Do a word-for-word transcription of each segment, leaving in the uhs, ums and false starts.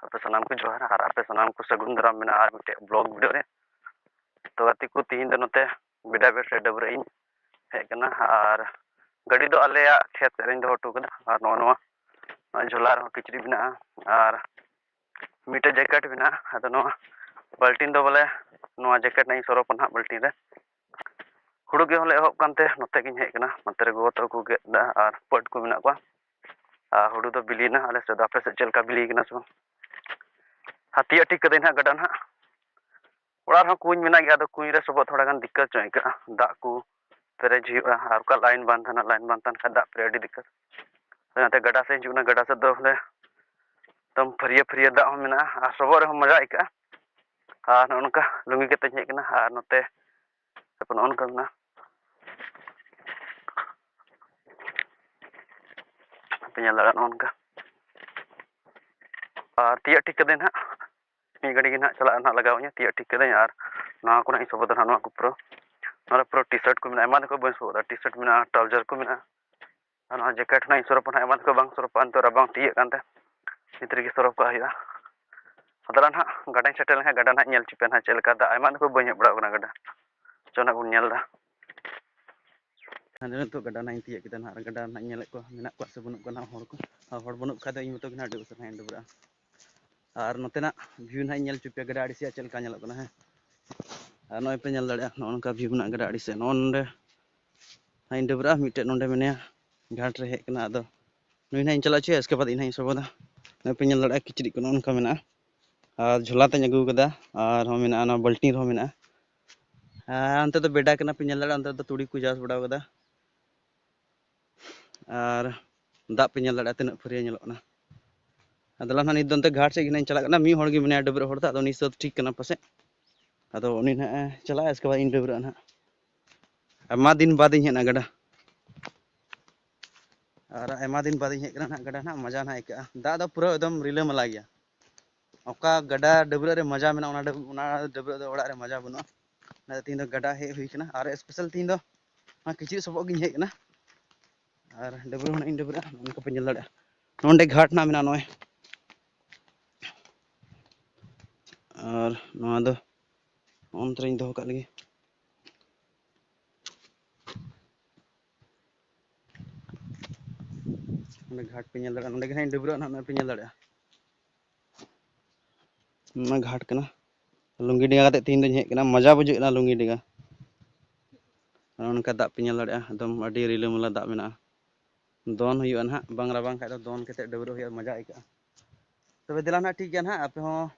ᱟᱯᱮ ᱥᱟᱱᱟᱢ ᱠᱚ ᱡᱚᱦᱟᱨ ᱟᱨ ᱟᱯᱮ ᱥᱟᱱᱟᱢ ᱠᱚ ᱥᱟᱹᱜᱩᱱ ᱫᱟᱨᱟᱢ ᱢᱮᱱᱟᱜᱼᱟ ᱟᱨ ᱢᱤᱫᱴᱮᱡ vlog video ᱨᱮ᱾ ᱛᱚ ᱜᱟᱛᱮ ᱠᱚ, ᱛᱤᱦᱤᱧ ᱫᱚ ᱱᱚᱛᱮ ᱵᱮᱰᱟ ᱵᱮᱰ ᱨᱮ ᱰᱟᱹᱵᱽᱨᱟᱹᱜ ᱤᱧ ᱦᱮᱡ ᱟᱠᱟᱱᱟ ᱟᱨ ᱜᱟᱹᱰᱤ ᱫᱚ ᱟᱞᱮᱭᱟᱜ ᱠᱷᱮᱛ ᱥᱮᱫ ᱨᱮᱧ ᱫᱚᱦᱚ ᱦᱚᱴᱚ ᱠᱟᱫᱟ᱾ ᱟᱨ ᱱᱚᱜᱼᱚ ᱱᱚᱣᱟ, ᱱᱚᱣᱟ ᱡᱷᱚᱞᱟ ᱨᱮᱦᱚᱸ ᱠᱤᱪᱨᱤᱡ ᱢᱮᱱᱟᱜᱼᱟ ᱟᱨ ᱢᱤᱫᱴᱮᱡ jacket ᱢᱮᱱᱟᱜᱼᱟ᱾ ᱟᱫᱚ ᱱᱚᱣᱟ ᱵᱟᱹᱞᱴᱤᱱ ᱫᱚ ᱵᱚᱞᱮ ᱱᱚᱣᱟ jacket ᱱᱟᱜ ᱤᱧ ᱥᱚᱨᱚᱯᱟ ᱱᱟᱦᱟᱜ ᱵᱟᱹᱞᱴᱤᱱ ᱨᱮ᱾ ᱦᱩᱲᱩ ᱜᱮᱫ ᱦᱚᱸᱞᱮ ᱮᱦᱚᱵ ᱠᱟᱱᱛᱮ ᱱᱚᱛᱮ ᱜᱤᱧ ᱦᱮᱡ ᱠᱟᱱᱟ᱾ ᱱᱚᱛᱮ ᱨᱮ ᱜᱚᱜᱚ ᱛᱟᱠᱚ ᱠᱚ ᱜᱮᱫ ᱮᱫᱟ ᱟᱨ ᱯᱟᱹᱴ ᱠᱚ ᱢᱮᱱᱟᱜ ᱠᱚᱣᱟ᱾ ᱟᱨ ᱦᱩᱲᱩ ᱫᱚ ᱵᱤᱞᱤᱭᱮᱱᱟ ᱟᱞᱮ ᱥᱮᱫ ᱫᱚ᱾ ᱟᱯᱮ ᱥᱮᱫ ᱪᱮᱫ ᱞᱮᱠᱟ ᱵᱤᱞᱤ ᱠᱟᱱᱟ ᱥᱮ ᱵᱟᱝ? ᱦᱟᱹᱛᱤᱭᱟᱜ ᱴᱷᱤᱠ ᱠᱟᱹᱫᱟᱹᱧ ᱱᱟᱦᱟᱜ ᱜᱟᱰᱟ ᱱᱟᱦᱟᱜ᱾ ᱚᱲᱟᱜ ᱨᱮᱦᱚᱸ ᱠᱩᱧ ᱢᱮᱱᱟᱜ ᱜᱮᱭᱟ, ᱟᱫᱚ ᱠᱩᱧ ᱨᱮ ᱥᱚᱵᱚᱜ ᱛᱷᱚᱲᱟ ᱜᱟᱱ ᱫᱤᱠᱠᱟᱛ ᱧᱚᱜ ᱟᱹᱭᱠᱟᱹᱜᱼᱟ᱾ ᱫᱟᱜ ᱠᱚ ᱯᱮᱨᱮᱡ ᱦᱩᱭᱩᱜᱼᱟ ᱟᱨ ᱚᱠᱟ line ᱵᱟᱝ ᱛᱟᱦᱮᱱᱟ, line ᱵᱟᱝ ᱛᱟᱦᱮᱱ ᱠᱷᱟᱱ ᱫᱟᱜ ᱯᱮᱨᱮᱡ ᱟᱹᱰᱤ ᱫᱤᱠᱠᱟᱛ᱾ ᱚᱱᱟᱛᱮ ᱜᱟᱰᱟ ᱥᱮᱫ ᱤᱧ ᱦᱤᱡᱩᱜ ᱠᱟᱱᱟ, ᱜᱟᱰᱟ ᱥᱮᱫ ᱫᱚ ᱵᱚᱞᱮ ᱮᱠᱫᱚᱢ ᱯᱷᱟᱹᱨᱭᱟᱹ ᱯᱷᱟᱹᱨᱭᱟᱹ ᱫᱟᱜ ᱦᱚᱸ ᱢᱮᱱᱟᱜᱼᱟ ᱟᱨ ᱥᱚᱵᱚᱜ ᱨᱮᱦᱚᱸ ᱢᱚᱡᱟ ᱟᱹᱭᱠᱟᱹᱜᱼᱟ᱾ ᱟᱨ ᱱᱚᱜᱼᱚ ᱱᱚᱝᱠᱟ ᱞᱩᱝᱜᱤ ᱠᱟᱛᱮᱧ ᱦᱮᱡ ᱠᱟᱱᱟ ᱟᱨ ᱱᱚᱛᱮ ᱛᱟᱨᱯᱚᱨ ᱱᱚᱜᱼᱚ ᱱᱚᱝᱠᱟ ᱢᱮᱱᱟᱜᱼᱟ᱾ ᱯᱮ ᱧᱮᱞ ᱫᱟᱲᱮᱭᱟᱜᱼᱟ ᱱᱚᱜᱼᱚ ᱱᱚᱝᱠᱟ᱾ ᱟᱨ ᱛᱤᱭᱟᱹᱜ ᱴᱷᱤᱠ ᱠᱟᱹᱫᱟᱹᱧ ᱱᱟᱦᱟᱜ, ᱢᱤᱫ ᱜᱷᱟᱹᱲᱤ ᱜᱮ ᱱᱟᱦᱟᱜ ᱪᱟᱞᱟᱜ ᱱᱟᱦᱟᱜ ᱞᱟᱜᱟᱣ ᱤᱧᱟᱹ᱾ ᱛᱤᱭᱟᱹᱜ ᱴᱷᱤᱠ ᱠᱟᱹᱫᱟᱹᱧ ᱟᱨ ᱱᱚᱣᱟ ᱠᱚ ᱱᱟᱦᱟᱜ ᱤᱧ ᱥᱚᱵᱚᱫᱟ ᱱᱟᱦᱟᱜ, ᱱᱚᱣᱟ ᱠᱚ ᱯᱩᱨᱟᱹ᱾ ᱱᱚᱣᱟ ᱨᱮ ᱯᱩᱨᱟᱹ T-shirt ᱠᱚ ᱢᱮᱱᱟᱜᱼᱟ, ᱟᱭᱢᱟ ᱫᱤᱱ ᱠᱷᱚᱱ ᱵᱟᱹᱧ ᱥᱚᱵᱚᱫᱟ᱾ T-shirt ᱢᱮᱱᱟᱜᱼᱟ, trouser ᱠᱚ ᱢᱮᱱᱟᱜᱼᱟ᱾ ᱟᱨ ᱱᱚᱣᱟ jacket ᱦᱚᱸ ᱱᱟᱦᱟᱜ ᱤᱧ ᱥᱚᱨᱚᱯᱟ ᱱᱟᱦᱟᱜ, ᱟᱭᱢᱟ ᱫᱤᱱ ᱠᱷᱚᱱ ᱵᱟᱝ ᱥᱚᱨᱚᱯᱟ, ᱱᱤᱛᱚᱜ ᱨᱟᱵᱟᱝ ᱛᱤᱭᱟᱹᱜ ᱠᱟᱱᱛᱮ ᱱᱤᱛ ᱨᱮᱜᱮ ᱥᱚᱨᱚᱯ ᱠᱟᱜ ᱦᱩᱭᱩᱜᱼᱟ᱾ ᱟᱫᱚ ᱱᱟᱦᱟᱜ ᱜᱟᱰᱟᱧ ᱥᱮᱴᱮᱨ ᱞᱮᱱᱠᱷᱟᱱ ᱜᱟᱰᱟ ᱱᱟᱦᱟᱜ ᱧᱮᱞ ᱦᱚᱪᱚ ᱯᱮᱭᱟ ᱱᱟᱦᱟᱜ ᱪᱮᱫ ᱞᱮᱠᱟ ᱫᱟᱜ᱾ ᱟᱭᱢᱟ ᱫᱤᱱ ᱠᱷᱚᱱ ᱵᱟᱹᱧ ᱦᱮᱡ ᱵᱟᱲᱟᱣ ᱠᱟᱱᱟ ᱜᱟᱰᱟ᱾ ᱪᱚ ᱱᱟᱦᱟᱜ ᱵᱚᱱ ᱧᱮᱞ ᱮᱫᱟ᱾ ᱦᱟᱸᱰᱮ ᱱᱤᱛᱚᱜ ᱜᱟᱰᱟ ᱱᱟᱦᱟᱜ ᱤᱧ ᱛᱤᱭᱟᱹᱜ ᱠᱮᱫᱟ ᱱᱟᱦᱟᱜ, ᱟᱨ ᱜᱟᱰᱟ ᱱᱟᱦᱟᱜ ᱧᱮᱞᱮᱫ ᱠᱚᱣᱟ ᱢᱮᱱᱟᱜ ᱠᱚᱣᱟ ᱥᱮ ᱵᱟᱹᱱᱩᱜ ᱠᱚᱣᱟ ᱱᱟᱦᱟᱜ ᱦᱚᱲ ᱠᱚ᱾ ᱟᱨ ᱦᱚᱲ ᱵᱟᱹᱱᱩᱜ ᱠᱷᱟᱡ ᱫᱚ ᱤᱧ ᱢᱚᱛᱚ ᱜᱮ ᱱᱟᱦᱟᱜ ᱟᱹᱰᱤ ᱩᱥᱟᱹᱨᱟ ᱱᱟᱦᱟᱜ ᱤᱧ ᱰᱟᱹᱵᱽᱨᱟᱹᱜᱼᱟ᱾ ᱟᱨ ᱱᱚᱛᱮᱱᱟᱜ view ᱱᱟᱦᱟᱜ ᱤᱧ ᱧᱮᱞ ᱦᱚᱪᱚ ᱯᱮᱭᱟ, ᱜᱟᱰᱟ ᱟᱲᱮ ᱥᱮᱫ ᱪᱮᱫ ᱞᱮᱠᱟ ᱧᱮᱞᱚᱜ ᱠᱟᱱᱟ, ᱦᱮᱸ᱾ ᱟᱨ ᱱᱚᱜᱼᱚᱭ ᱯᱮ ᱧᱮᱞ ᱫᱟᱲᱮᱭᱟᱜᱼᱟ, ᱱᱚᱜᱼᱚ ᱱᱚᱝᱠᱟ view ᱢᱮᱱᱟᱜᱼᱟ ᱜᱟᱰᱟ ᱟᱲᱮ ᱥᱮᱫ᱾ ᱱᱚᱜᱼᱚ ᱱᱚᱸᱰᱮ ᱱᱟᱦᱟᱜ ᱤᱧ ᱰᱟᱹᱵᱽᱨᱟᱹᱜᱼᱟ, ᱢᱤᱫᱴᱮᱡ ᱱᱚᱸᱰᱮ ᱢᱮᱱᱟᱭᱟ, ᱜᱷᱟᱴ ᱨᱮ ᱦᱮᱡ ᱠᱟᱱᱟ᱾ ᱟᱫᱚ ᱱᱩᱭ ᱱᱟᱦᱟᱜ ᱤᱧ ᱪᱟᱞᱟᱜ ᱦᱚᱪᱚᱭᱟ, ᱤᱥᱠᱮ ᱵᱟᱫᱽ ᱤᱧ ᱱᱟᱦᱟᱜ ᱤᱧ ᱥᱚᱵᱚᱫᱟ᱾ ᱱᱚᱜᱼᱚᱭ ᱯᱮ ᱧᱮᱞ ᱫᱟᱲᱮᱭᱟᱜᱼᱟ, ᱠᱤᱪᱨᱤᱡ ᱠᱚ ᱱᱚᱜᱼᱚ ᱱᱚᱝᱠᱟ ᱢᱮᱱᱟᱜᱼᱟ᱾ ᱟᱨ ᱡᱷᱚᱞᱟ ᱛᱮᱧ ᱟᱹᱜᱩ ᱠᱟᱫᱟ, ᱟᱨᱦᱚᱸ ᱢᱮᱱᱟᱜᱼᱟ, ᱱᱚᱣᱟ ᱵᱟᱹᱞᱴᱤᱱ ᱨᱮᱦᱚᱸ ᱢᱮᱱᱟᱜᱼᱟ᱾ ᱟᱨ ᱚᱱᱛᱮ ᱫᱚ ᱵᱮᱰᱟ ᱠᱟᱱᱟ, ᱯᱮ ᱧᱮᱞ ᱫᱟᱲᱮᱭᱟᱜᱼᱟ, ᱚᱱᱛᱮ ᱫᱚ ᱛᱩᱲᱤ ᱠᱚ ᱪᱟᱥ ᱵᱟᱲᱟ ᱠᱟᱫᱟ᱾ ᱟᱨ ᱫᱟᱜ ᱯᱮ ᱧᱮᱞ ᱫᱟᱲᱮᱭᱟᱜᱼᱟ ᱛᱤᱱᱟᱹᱜ ᱯᱷᱟᱹᱨᱭᱟᱹ ᱧᱮᱞᱚᱜ ᱠᱟᱱᱟ᱾ ᱟᱫᱚ ᱱᱟᱦᱟᱜ ᱱᱤᱛ ᱫᱚ ᱚᱱᱛᱮ ᱜᱷᱟᱴ ᱥᱮᱫ ᱜᱮ ᱱᱟᱦᱟᱜ ᱤᱧ ᱪᱟᱞᱟᱜ ᱠᱟᱱᱟ᱾ ᱢᱤᱫ ᱦᱚᱲ ᱜᱮ ᱢᱮᱱᱟᱭᱟ ᱰᱟᱹᱵᱽᱨᱟᱹᱜ ᱦᱚᱲ ᱫᱚ, ᱟᱫᱚ ᱩᱱᱤ ᱥᱟᱹᱛ ᱴᱷᱤᱠ ᱠᱟᱱᱟ ᱯᱟᱥᱮᱡ᱾ ᱟᱫᱚ ᱩᱱᱤ ᱱᱟᱦᱟᱜ ᱮ ᱪᱟᱞᱟᱜᱼᱟ, ᱤᱥᱠᱮ ᱵᱟᱫᱽ ᱤᱧ ᱰᱟᱹᱵᱽᱨᱟᱹᱜᱼᱟ ᱱᱟᱦᱟᱜ᱾ ᱟᱭᱢᱟ ᱫᱤᱱ ᱵᱟᱫᱽ ᱤᱧ ᱦᱮᱡ ᱮᱱᱟ ᱜᱟᱰᱟ᱾ ᱟᱨ ᱟᱭᱢᱟ ᱫᱤᱱ ᱵᱟᱫᱽ ᱤᱧ ᱦᱮᱡ ᱠᱟᱱᱟ ᱱᱟᱦᱟᱜ ᱜᱟᱰᱟ ᱱᱟᱦᱟᱜ, ᱢᱚᱡᱟ ᱱᱟᱦᱟᱜ ᱟᱹᱭᱠᱟᱹᱜᱼᱟ᱾ ᱫᱟᱜ ᱫᱚ ᱯᱩᱨᱟᱹ ᱮᱠᱫᱚᱢ ᱨᱤᱞᱟᱹᱢᱟᱞᱟ ᱜᱮᱭᱟ᱾ ᱚᱠᱟ ᱜᱟᱰᱟ ᱰᱟᱹᱵᱽᱨᱟᱹᱜ ᱨᱮ ᱢᱚᱡᱟ ᱢᱮᱱᱟᱜᱼᱟ, ᱚᱱᱟ ᱰᱟᱹᱵᱽ-, ᱚᱱᱟ ᱰᱟᱹᱵᱽᱨᱟᱹᱜ ᱫᱚ ᱚᱲᱟᱜ ᱨᱮ ᱢᱚᱡᱟ ᱵᱟᱹᱱᱩᱜᱼᱟ᱾ ᱚᱱᱟᱛᱮ ᱛᱤᱦᱤᱧ ᱫᱚ ᱜᱟᱰᱟ ᱦᱮᱡ ᱦᱩᱭ ᱠᱟᱱᱟ᱾ ᱟᱨ special ᱛᱤᱦᱤᱧ ᱫᱚ ᱚᱱᱟ ᱠᱤᱪᱨᱤᱡ ᱥᱚᱵᱚᱜ ᱜᱤᱧ ᱦᱮᱡ ᱠᱟᱱᱟ᱾ ᱟᱨ ᱰᱟᱹᱵᱽᱨᱟᱹ ᱦᱚᱸ ᱱᱟᱦᱟᱜ ᱤᱧ ᱰᱟᱹᱵᱽᱨᱟᱹᱜᱼᱟ᱾ ᱱᱚᱜᱼᱚ ᱱᱚᱝᱠᱟ ᱯᱮ ᱧᱮᱞ ᱫᱟᱲᱮᱭᱟᱜᱼᱟ, ᱱᱚᱸᱰᱮ ᱜᱷᱟᱴ ᱱᱟᱦᱟᱜ ᱢᱮᱱᱟᱜᱼᱟ᱾ ᱱᱚᱜᱼᱚᱭ ᱟᱨ ᱱᱚᱣᱟ ᱫᱚ ᱚᱱᱛᱮ ᱨᱤᱧ ᱫᱚᱦᱚ ᱠᱟᱜ ᱞᱮᱜᱮ᱾ ᱚᱸᱰᱮ ᱜᱷᱟᱴ ᱯᱮ ᱧᱮᱞ ᱫᱟᱲᱮᱭᱟᱜᱼᱟ, ᱱᱚᱸᱰᱮ ᱜᱮ ᱦᱟᱸᱜ ᱤᱧ ᱰᱟᱹᱵᱽᱨᱟᱹᱜᱼᱟ ᱱᱟᱦᱟᱜ, ᱱᱚᱜᱼᱚᱭ ᱯᱮ ᱧᱮᱞ ᱫᱟᱲᱮᱭᱟᱜᱼᱟ᱾ ᱚᱱᱟ ᱜᱷᱟᱴ ᱠᱟᱱᱟ᱾ ᱞᱩᱝᱜᱤ ᱰᱮᱸᱜᱟ ᱠᱟᱛᱮ ᱛᱮᱦᱮᱧ ᱫᱚᱧ ᱦᱮᱡ ᱠᱟᱱᱟ, ᱢᱚᱡᱟ ᱵᱩᱡᱷᱟᱹᱜ ᱠᱟᱱᱟ ᱞᱩᱝᱜᱤ ᱰᱮᱸᱜᱟ᱾ ᱱᱚᱜᱼᱚ ᱱᱚᱝᱠᱟ ᱫᱟᱜ ᱯᱮ ᱧᱮᱞ ᱫᱟᱲᱮᱭᱟᱜᱼᱟ, ᱮᱠᱫᱚᱢ ᱟᱹᱰᱤ ᱨᱤᱞᱟᱹᱢᱟᱞᱟ ᱫᱟᱜ ᱢᱮᱱᱟᱜᱼᱟ᱾ ᱫᱚᱱ ᱦᱩᱭᱩᱜᱼᱟ ᱱᱟᱦᱟᱜ, ᱵᱟᱝ ᱨᱟᱵᱟᱝ ᱠᱷᱟᱡ ᱫᱚ ᱫᱚᱱ ᱠᱟᱛᱮ ᱰᱟᱹᱵᱽᱨᱟᱹᱜ ᱦᱩᱭᱩᱜᱼᱟ, ᱢᱚᱡᱟ ᱟᱹᱭᱠᱟᱹᱜᱼᱟ᱾ ᱛᱚᱵᱮ ᱫᱮᱞᱟ ᱱᱟᱦᱟᱜ, ᱴᱷᱤᱠ ᱜᱮᱭᱟ ᱱᱟᱦᱟᱜ, ᱟᱯᱮ ᱦᱚᱸ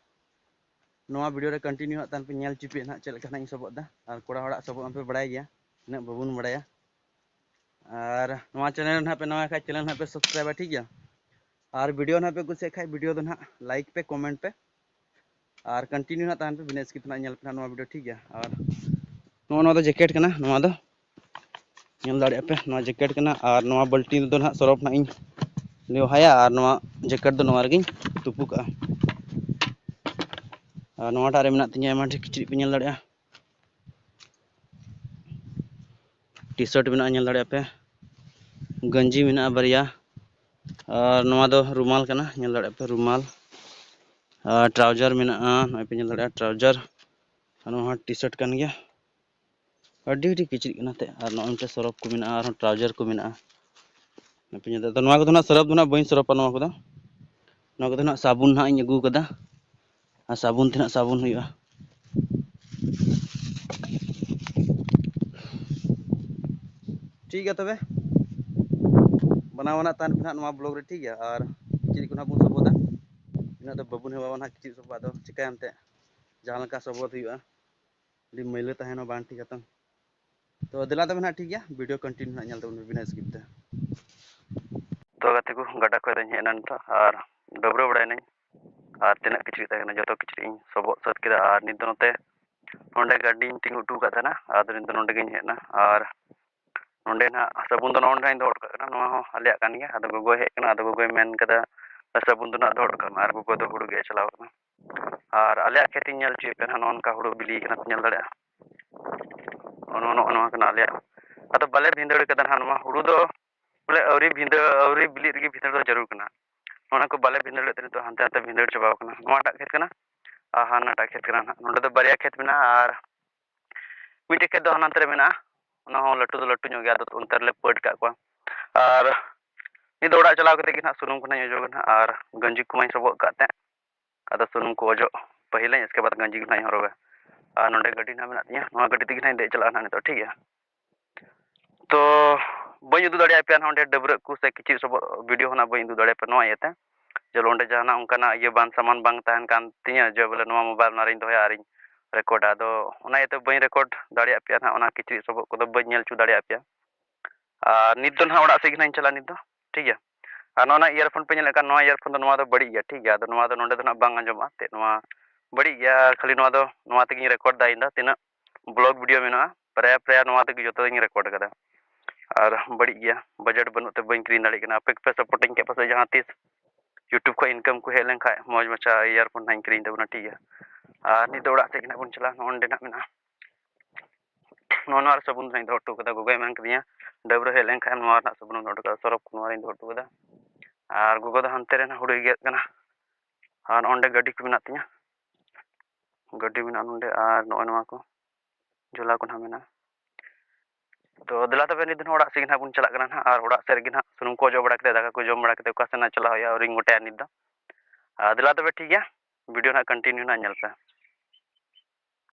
ᱱᱚᱣᱟ video ᱨᱮ continue ᱦᱟᱸᱜ ᱛᱟᱦᱮᱱ ᱯᱮ, ᱧᱮᱞ ᱦᱚᱪᱚ ᱯᱮ ᱱᱟᱦᱟᱜ ᱪᱮᱫ ᱞᱮᱠᱟ ᱱᱟᱦᱟᱜ ᱤᱧ ᱥᱚᱵᱚᱫ ᱫᱟ᱾ ᱟᱨ ᱠᱚᱲᱟ ᱦᱚᱲᱟᱜ ᱥᱚᱵᱚᱫ ᱢᱟᱯᱮ ᱵᱟᱲᱟᱭ ᱜᱮᱭᱟ, ᱩᱱᱟᱹᱜ ᱵᱟᱵᱚᱱ ᱵᱟᱲᱟᱭᱟ᱾ ᱟᱨ ᱱᱚᱣᱟ channel ᱨᱮ ᱱᱟᱦᱟᱜ ᱯᱮ ᱱᱟᱣᱟ ᱠᱷᱟᱡ, channel ᱱᱟᱦᱟᱜ ᱯᱮ subscribeᱟ, ᱴᱷᱤᱠ ᱜᱮᱭᱟ? ᱟᱨ video ᱱᱟᱦᱟᱜ ᱯᱮ ᱠᱩᱥᱤᱭᱟᱜ ᱠᱷᱟᱡ, video ᱫᱚ ᱱᱟᱦᱟᱜ like ᱯᱮ, comment ᱯᱮ, ᱟᱨ continue ᱱᱟᱦᱟᱜ ᱛᱟᱦᱮᱱ ᱯᱮ, ᱵᱤᱱᱟᱹ skip ᱱᱟᱦᱟᱜ ᱧᱮᱞ ᱯᱮ ᱱᱟᱦᱟᱜ ᱱᱚᱣᱟ video, ᱴᱷᱤᱠ ᱜᱮᱭᱟ? ᱟᱨ ᱱᱚᱜᱼᱚ ᱱᱚᱣᱟ ᱫᱚ jacket ᱠᱟᱱᱟ, ᱱᱚᱣᱟ ᱫᱚ ᱧᱮᱞ ᱫᱟᱲᱮᱭᱟᱜᱼᱟ ᱯᱮ, ᱱᱚᱣᱟ jacket ᱠᱟᱱᱟ᱾ ᱟᱨ ᱱᱚᱣᱟ ᱵᱟᱹᱞᱴᱤᱱ ᱨᱮᱫᱚ ᱱᱟᱦᱟᱜ ᱥᱚᱨᱯ ᱱᱟᱦᱟᱜ ᱤᱧ ᱞᱮᱣᱦᱟᱭᱟ, ᱟᱨ ᱱᱚᱣᱟ jacket ᱫᱚ ᱱᱚᱣᱟ ᱨᱮᱜᱮᱧ ᱛᱩᱯᱩ ᱠᱟᱜᱼᱟ᱾ ᱟᱨ ᱱᱚᱣᱟᱴᱟᱜ ᱨᱮ ᱢᱮᱱᱟᱜ ᱛᱤᱧᱟᱹ ᱟᱭᱢᱟ ᱰᱷᱮᱨ ᱠᱤᱪᱨᱤᱡ ᱯᱮ ᱧᱮᱞ ᱫᱟᱲᱮᱭᱟᱜᱼᱟ, T-shirt ᱢᱮᱱᱟᱜᱼᱟ, ᱧᱮᱞ ᱫᱟᱲᱮᱭᱟᱜᱼᱟ ᱯᱮ, ᱜᱟᱹᱧᱡᱤ ᱢᱮᱱᱟᱜᱼᱟ ᱵᱟᱨᱭᱟ, ᱟᱨ ᱱᱚᱣᱟ ᱫᱚ ᱨᱩᱢᱟᱞ ᱠᱟᱱᱟ, ᱧᱮᱞ ᱫᱟᱲᱮᱭᱟᱜᱼᱟ ᱯᱮ ᱨᱩᱢᱟᱞ, ᱟᱨ trouser ᱢᱮᱱᱟᱜᱼᱟ, ᱱᱚᱜᱼᱚᱭ ᱯᱮ ᱧᱮᱞ ᱫᱟᱲᱮᱭᱟᱜᱼᱟ trouser, ᱟᱨ ᱱᱚᱣᱟ ᱦᱚᱸ T-shirt ᱠᱟᱱ ᱜᱮᱭᱟ᱾ ᱟᱹᱰᱤ ᱟᱹᱰᱤ ᱠᱤᱪᱨᱤᱡ ᱠᱟᱱᱟ ᱛᱮ, ᱟᱨ ᱱᱚᱜᱼᱚᱭ ᱢᱤᱫᱴᱮᱱ ᱥᱚᱨᱚᱯ ᱠᱚ ᱢᱮᱱᱟᱜᱼᱟ, ᱟᱨᱦᱚᱸ trouser ᱠᱚ ᱢᱮᱱᱟᱜᱼᱟ᱾ ᱟᱯᱮ ᱧᱮᱞ ᱫᱟᱲᱮᱭᱟᱜᱼᱟ, ᱱᱚᱣᱟ ᱠᱚᱫᱚ ᱱᱟᱜ ᱥᱚᱨᱚᱯ ᱫᱚ ᱱᱟᱜ ᱵᱟᱹᱧ ᱥᱚᱨᱚᱯᱟ, ᱱᱚᱣᱟ ᱠᱚᱫᱚ, ᱱᱚᱣᱟ ᱠᱚᱫᱚ ᱱᱟᱜ ᱥᱟᱵᱚᱱ ᱱᱟᱜ ᱤᱧ ᱟᱹᱜᱩ ᱠᱟᱫᱟ, ᱟᱨ ᱥᱟᱵᱚᱱ ᱛᱮ ᱱᱟᱜ ᱥᱟᱵᱚᱱ ᱦᱩᱭᱩᱜᱼᱟ᱾ ᱴᱷᱤᱠ ᱜᱮᱭᱟ ᱛᱚᱵᱮ, ᱵᱮᱱᱟᱣ ᱟᱱᱟᱜ ᱛᱟᱦᱮᱱ ᱯᱮ ᱱᱟᱜ ᱱᱚᱣᱟ vlog ᱨᱮ, ᱴᱷᱤᱠ ᱜᱮᱭᱟ? ᱟᱨ ᱠᱤᱪᱨᱤᱡ ᱠᱚ ᱱᱟᱜ ᱵᱚᱱ ᱥᱚᱵᱚᱫᱟ, ᱤᱱᱟᱹᱜ ᱫᱚ ᱵᱟᱵᱚᱱ ᱦᱮᱣᱟ ᱱᱟᱜ ᱠᱤᱪᱨᱤᱡ ᱥᱚᱵᱚᱫ, ᱟᱫᱚ ᱪᱤᱠᱟᱹᱭᱟᱢ ᱛᱮ, ᱡᱟᱦᱟᱸ ᱞᱮᱠᱟ ᱥᱚᱵᱚᱫ ᱦᱩᱭᱩᱜᱼᱟ, ᱟᱹᱰᱤ ᱢᱟᱹᱭᱞᱟᱹ ᱛᱟᱦᱮᱱᱟ, ᱵᱟᱝ ᱴᱷᱤᱠᱟ ᱛᱚ᱾ ᱛᱚ ᱫᱮᱞᱟ ᱛᱚᱵᱮ ᱱᱟᱜ, ᱴᱷᱤᱠ ᱜᱮᱭᱟ, video continue ᱱᱟᱜ ᱧᱮᱞ ᱛᱟᱵᱚᱱ ᱯᱮ ᱵᱤᱱᱟᱹ skip ᱛᱮ᱾ ᱛᱚ ᱜᱟᱛᱮ ᱠᱚ, ᱜᱟᱰᱟ ᱠᱷᱚᱱ ᱫᱚᱧ ᱦᱮᱡ ᱮᱱᱟ ᱱᱤᱛᱚᱜ, ᱟᱨ ᱰᱟᱹᱵᱽᱨᱟᱹ ᱵᱟᱲᱟᱭᱮᱱᱟᱹᱧ, ᱟᱨ ᱛᱤᱱᱟᱹᱜ ᱠᱤᱪᱨᱤᱡ ᱛᱟᱦᱮᱸ ᱠᱟᱱᱟ ᱡᱚᱛᱚ ᱠᱤᱪᱨᱤᱡ ᱤᱧ ᱥᱚᱵᱚᱫ ᱥᱟᱹᱛ ᱠᱮᱫᱟ᱾ ᱟᱨ ᱱᱤᱛ ᱫᱚ ᱱᱚᱛᱮ ᱱᱚᱸᱰᱮ ᱜᱟᱹᱰᱤᱧ ᱛᱤᱸᱜᱩ ᱦᱚᱴᱚ ᱟᱠᱟᱫ ᱛᱟᱦᱮᱱᱟ, ᱟᱫᱚ ᱱᱤᱛ ᱫᱚ ᱱᱚᱸᱰᱮ ᱜᱤᱧ ᱦᱮᱡ ᱮᱱᱟ᱾ ᱟᱨ ᱱᱚᱸᱰᱮ ᱱᱟᱜ ᱥᱟᱵᱚᱱ ᱫᱚ ᱱᱚᱜᱼᱚ ᱱᱚᱸᱰᱮᱧ ᱫᱚᱦᱚ ᱦᱚᱴᱚ ᱠᱟᱜ ᱠᱟᱱᱟ, ᱱᱚᱣᱟ ᱦᱚᱸ ᱟᱞᱮᱭᱟᱜ ᱠᱟᱱ ᱜᱮᱭᱟ᱾ ᱟᱫᱚ ᱜᱚᱜᱚᱭ ᱦᱮᱡ ᱠᱟᱱᱟ, ᱟᱫᱚ ᱜᱚᱜᱚᱭ ᱢᱮᱱ ᱠᱟᱫᱟ, "ᱥᱟᱵᱚᱱ ᱫᱚ ᱱᱟᱜ ᱫᱚᱦᱚ ᱦᱚᱴᱚ ᱠᱟᱜ ᱢᱮ", ᱟᱨ ᱜᱚᱜᱚ ᱫᱚ ᱦᱩᱲᱩ ᱜᱮᱫ ᱪᱟᱞᱟᱣ ᱠᱟᱱᱟ᱾ ᱟᱨ ᱟᱞᱮᱭᱟᱜ ᱠᱷᱮᱛ ᱤᱧ ᱧᱮᱞ ᱦᱚᱪᱚᱭᱮᱫ ᱯᱮᱭᱟ ᱱᱟᱜ, ᱱᱚᱜᱼᱚ ᱱᱚᱝᱠᱟ ᱦᱩᱲᱩ ᱵᱤᱞᱤ ᱠᱟᱱᱟ, ᱧᱮᱞ ᱫᱟᱲᱮᱭᱟᱜᱼᱟ᱾ ᱱᱚᱜᱼᱚ ᱱᱚᱣᱟ ᱠᱟᱱᱟ ᱟᱞᱮᱭᱟᱜ᱾ ᱟᱫᱚ ᱵᱟᱞᱮ ᱵᱷᱤᱸᱫᱟᱹᱲ ᱠᱟᱫᱟ ᱱᱟᱜ, ᱱᱚᱣᱟ ᱦᱩᱲᱩ ᱫᱚ ᱵᱚᱞᱮ ᱟᱹᱣᱨᱤ ᱵᱷᱤᱸᱫᱟᱹᱲ, ᱟᱹᱣᱨᱤ ᱵᱤᱞᱤᱜ ᱨᱮᱜᱮ ᱵᱷᱤᱸᱫᱟᱹᱲ ᱫᱚ ᱡᱟᱹᱨᱩᱲ ᱠᱟᱱᱟ᱾ ᱚᱱᱟ ᱠᱚ ᱵᱟᱞᱮ ᱵᱷᱤᱸᱫᱟᱹᱲ ᱞᱮᱫ ᱛᱮ ᱱᱤᱛᱚᱜ ᱦᱟᱱᱛᱮ ᱱᱟᱛᱮ ᱵᱷᱤᱸᱫᱟᱹᱲ ᱪᱟᱵᱟᱣ ᱠᱟᱱᱟ᱾ ᱱᱚᱣᱟᱴᱟᱜ ᱠᱷᱮᱛ ᱠᱟᱱᱟ, ᱟᱨ ᱦᱟᱱᱟᱴᱟᱜ ᱠᱷᱮᱛ ᱠᱟᱱᱟ ᱱᱟᱦᱟᱜ᱾ ᱱᱚᱸᱰᱮ ᱫᱚ ᱵᱟᱨᱭᱟ ᱠᱷᱮᱛ ᱢᱮᱱᱟᱜᱼᱟ ᱟᱨ ᱢᱤᱫᱴᱮᱡ ᱠᱷᱮᱛ ᱫᱚ ᱦᱟᱱᱟ ᱱᱟᱛᱮ ᱨᱮ ᱢᱮᱱᱟᱜᱼᱟ, ᱚᱱᱟ ᱦᱚᱸ ᱞᱟᱹᱴᱩ ᱫᱚ ᱞᱟᱹᱴᱩ ᱧᱚᱜ ᱜᱮᱭᱟ, ᱟᱫᱚ ᱚᱱᱛᱮ ᱨᱮᱞᱮ ᱯᱟᱹᱴ ᱠᱟᱜ ᱠᱚᱣᱟ᱾ ᱟᱨ ᱱᱤᱛ ᱫᱚ ᱚᱲᱟᱜ ᱪᱟᱞᱟᱣ ᱠᱟᱛᱮ ᱜᱮ ᱱᱟᱦᱟᱜ ᱥᱩᱱᱩᱢ ᱠᱚ ᱱᱟᱦᱟᱜ ᱤᱧ ᱚᱡᱚᱜᱟ ᱱᱟᱦᱟᱜ ᱟᱨ ᱜᱟᱸᱡᱤ ᱠᱚᱢᱟᱧ ᱥᱚᱵᱚᱜ ᱠᱟᱜ ᱛᱮ, ᱟᱫᱚ ᱥᱩᱱᱩᱢ ᱠᱚ ᱚᱡᱚᱜ ᱯᱟᱹᱦᱤᱞᱟᱹᱧ, ᱤᱥᱠᱮ ᱵᱟᱫᱽ ᱜᱟᱸᱡᱤ ᱜᱮ ᱱᱟᱦᱟᱜ ᱤᱧ ᱦᱚᱨᱚᱜᱟ᱾ ᱟᱨ ᱱᱚᱸᱰᱮ ᱜᱟᱹᱰᱤ ᱱᱟᱦᱟᱜ ᱢᱮᱱᱟᱜ ᱛᱤᱧᱟᱹ, ᱱᱚᱣᱟ ᱜᱟᱹᱰᱤ ᱛᱮᱜᱮ ᱱᱟᱦᱟᱜ ᱤᱧ ᱫᱮᱡ ᱪᱟᱞᱟᱜᱼᱟ ᱱᱟᱦᱟᱜ ᱱᱤᱛᱚᱜ, ᱴᱷᱤᱠ ᱜᱮᱭᱟ᱾ ᱛᱚ ᱵᱟᱹᱧ ᱩᱫᱩᱜ ᱫᱟᱲᱮᱭᱟᱯᱮᱭᱟ ᱱᱟᱦᱟᱜ ᱚᱸᱰᱮ ᱰᱟᱹᱵᱽᱨᱟᱹᱜ ᱠᱚ ᱥᱮ ᱠᱤᱪᱨᱤᱡ ᱥᱚᱵᱚᱜ ᱵᱷᱤᱰᱤᱭᱳ ᱦᱚᱸ ᱱᱟᱦᱟᱜ ᱵᱟᱹᱧ ᱩᱫᱩᱜ ᱫᱟᱲᱮᱭᱟᱯᱮᱭᱟ ᱱᱚᱣᱟ ᱤᱭᱟᱹᱛᱮ, ᱡᱮ ᱚᱸᱰᱮ ᱡᱟᱦᱟᱱᱟᱜ ᱚᱱᱠᱟᱱᱟᱜ ᱤᱭᱟᱹ ᱵᱟᱝ ᱥᱟᱢᱟᱱ ᱵᱟᱝ ᱛᱟᱦᱮᱱ ᱠᱟᱱ ᱛᱤᱧᱟᱹ ᱡᱮ ᱵᱚᱞᱮ ᱱᱚᱣᱟ ᱢᱳᱵᱟᱭᱤᱞ ᱚᱱᱟ ᱨᱤᱧ ᱫᱚᱦᱚᱭᱟ ᱟᱨᱤᱧ ᱨᱮᱠᱚᱨᱰᱟ᱾ ᱟᱫᱚ ᱚᱱᱟ ᱤᱭᱟᱹᱛᱮ ᱵᱟᱹᱧ ᱨᱮᱠᱚᱨᱰ ᱫᱟᱲᱮᱭᱟᱜ ᱯᱮᱭᱟ ᱱᱟᱦᱟᱜ, ᱚᱱᱟ ᱠᱤᱪᱨᱤᱡ ᱥᱚᱵᱚᱜ ᱠᱚᱫᱚ ᱵᱟᱹᱧ ᱧᱮᱞ ᱦᱚᱪᱚ ᱫᱟᱲᱮᱭᱟᱜ ᱯᱮᱭᱟ᱾ ᱟᱨ ᱱᱤᱛ ᱫᱚ ᱱᱟᱦᱟᱜ ᱚᱲᱟᱜ ᱥᱮᱫ ᱜᱮ ᱱᱟᱦᱟᱜ ᱤᱧ ᱪᱟᱞᱟᱜᱼᱟ ᱱᱤᱛ ᱫᱚ, ᱴᱷᱤᱠ ᱜᱮᱭᱟ᱾ ᱟᱨ ᱱᱚᱣᱟ ᱱᱟᱦᱟᱜ ᱤᱭᱟᱨᱯᱷᱳᱱ ᱯᱮ ᱧᱮᱞᱮᱫ ᱠᱟᱱ, ᱱᱚᱣᱟ ᱤᱭᱟᱨᱯᱷᱳᱱ ᱫᱚ ᱱᱚᱣᱟ ᱫᱚ ᱵᱟᱹᱲᱤᱡ ᱜᱮᱭᱟ, ᱴᱷᱤᱠ ᱜᱮᱭᱟ᱾ ᱟᱫᱚ ᱱᱚᱣᱟ ᱫᱚ ᱱᱚᱰᱮ ᱫᱚ ᱱᱟᱦᱟᱜ ᱵᱟᱝ ᱟᱸᱡᱚᱢᱚᱜᱼᱟ ᱛᱮ, ᱱᱚᱣᱟ ᱵᱟᱹᱲᱤᱡ ᱜᱮᱭᱟ᱾ ᱠᱷᱟᱹᱞᱤ ᱱᱚᱣᱟ ᱫᱚ, ᱱᱚᱣᱟ ᱛᱮᱜᱮᱧ ᱨᱮᱠᱚᱨᱰ ᱫᱟ ᱤᱧ ᱫᱚ, ᱛᱤᱱᱟᱹᱜ ᱵᱞᱚᱜ ᱵᱷᱤᱰᱤᱭᱳ ᱢᱮᱱᱟᱜᱼᱟ, ᱯᱨᱟᱭ ᱯᱨᱟᱭ ᱱᱚᱣᱟ ᱛᱮᱜᱮ ᱡᱚᱛᱚᱧ ᱨᱮᱠᱚᱨᱰ ᱠᱟᱫᱟ᱾ ᱟᱨ ᱵᱟᱹᱲᱤᱡ ᱜᱮᱭᱟ, ᱵᱟᱡᱮᱴ ᱵᱟᱹᱱᱩᱜ ᱛᱮ ᱵᱟᱹᱧ ᱠᱤᱨᱤᱧ ᱫᱟᱲᱮᱭᱟᱜ ᱠᱟᱱᱟ᱾ ᱟᱯᱮ ᱠᱚᱯᱮ ᱥᱟᱯᱳᱨᱴᱤᱧ ᱠᱷᱟᱡ ᱯᱟᱥᱮᱡ ᱡᱟᱦᱟᱸ ᱛᱤᱥ YouTube ᱠᱷᱚᱱ ᱤᱱᱠᱟᱢ ᱠᱚ ᱦᱮᱡ ᱞᱮᱱᱠᱷᱟᱡ ᱢᱚᱡᱽ ᱢᱟᱪᱷᱟ ᱤᱭᱟᱨᱯᱷᱳᱱ ᱦᱟᱸᱜ ᱤᱧ ᱠᱤᱨᱤᱧ ᱛᱟᱵᱚᱱᱟ, ᱴᱷᱤᱠ ᱜᱮᱭᱟ᱾ ᱟᱨ ᱱᱤᱛ ᱫᱚ ᱚᱲᱟᱜ ᱥᱮᱫ ᱜᱮ ᱱᱟᱦᱟᱜ ᱵᱚᱱ ᱪᱟᱞᱟᱜᱼᱟ᱾ ᱱᱚᱜᱼᱚ ᱱᱚᱸᱰᱮ ᱱᱟᱦᱟᱜ ᱢᱮᱱᱟᱜᱼᱟ, ᱱᱚᱣᱟ, ᱱᱚᱣᱟ ᱨᱮ ᱥᱟᱵᱚᱱ ᱫᱚ ᱱᱟᱦᱟᱜ ᱤᱧ ᱫᱚᱦᱚ ᱦᱚᱴᱚ ᱠᱟᱫᱟ᱾ ᱜᱚᱜᱚᱭ ᱢᱮᱱ ᱠᱟᱫᱤᱧᱟ ᱰᱟᱹᱵᱽᱨᱟᱹ ᱦᱮᱡ ᱞᱮᱱᱠᱷᱟᱱ ᱱᱚᱣᱟ ᱨᱮᱱᱟᱜ ᱥᱟᱵᱚᱱ ᱫᱚᱦᱚ ᱦᱚᱴᱚ ᱠᱟᱫᱟ, ᱥᱚᱨᱯ ᱠᱚ ᱱᱚᱣᱟ ᱨᱮᱧ ᱫᱚᱦᱚ ᱦᱚᱴᱚ ᱠᱟᱫᱟ᱾ ᱟᱨ ᱜᱚᱜᱚ ᱫᱚ ᱦᱟᱱᱛᱮ ᱨᱮ ᱱᱟᱦᱟᱜ ᱦᱩᱲᱩᱭ ᱜᱮᱫ ᱠᱟᱱᱟ᱾ ᱟᱨ ᱚᱸᱰᱮ ᱜᱟᱹᱰᱤ ᱠᱚ ᱢᱮᱱᱟᱜ ᱛᱤᱧᱟᱹ, ᱜᱟᱹᱰᱤ ᱢᱮᱱᱟᱜᱼᱟ ᱱᱚᱸᱰᱮ, ᱟᱨ ᱱᱚᱜᱼᱚᱭ ᱱᱚᱣᱟ ᱠᱚ ᱡᱷᱚᱞᱟ ᱠᱚ ᱱᱟᱦᱟᱜ ᱢᱮᱱᱟᱜᱼᱟ᱾ ᱛᱚ ᱫᱮᱞᱟ ᱛᱚᱵᱮ ᱱᱤᱛ ᱫᱚ ᱱᱟᱦᱟᱜ ᱚᱲᱟᱜ ᱥᱮᱫ ᱜᱮ ᱱᱟᱦᱟᱜ ᱵᱚᱱ ᱪᱟᱞᱟᱜ ᱠᱟᱱᱟ ᱱᱟᱦᱟᱜ, ᱟᱨ ᱚᱲᱟᱜ ᱥᱮᱫ ᱨᱮᱜᱮ ᱱᱟᱦᱟᱜ ᱥᱩᱱᱩᱢ ᱠᱚ ᱚᱡᱚᱜ ᱵᱟᱲᱟ ᱠᱟᱛᱮ, ᱫᱟᱠᱟ ᱠᱚ ᱡᱚᱢ ᱵᱟᱲᱟ ᱠᱟᱛᱮ ᱚᱠᱟ ᱥᱮᱫ ᱱᱟᱦᱟᱜ ᱪᱟᱞᱟᱜ ᱦᱩᱭᱩᱜᱼᱟ ᱟᱹᱣᱨᱤᱧ ᱜᱚᱴᱟᱭᱟ ᱱᱤᱛ ᱫᱚ᱾ ᱟᱨ ᱫᱮᱞᱟ ᱛᱚᱵᱮ ᱴᱷᱤᱠ ᱜᱮᱭᱟ, ᱵᱷᱤᱰᱤᱭᱳ ᱱᱟᱦᱟᱜ ᱠᱚᱱᱴᱤᱱᱤᱭᱩ ᱱᱟᱦᱟᱜ ᱧᱮᱞ ᱯᱮ᱾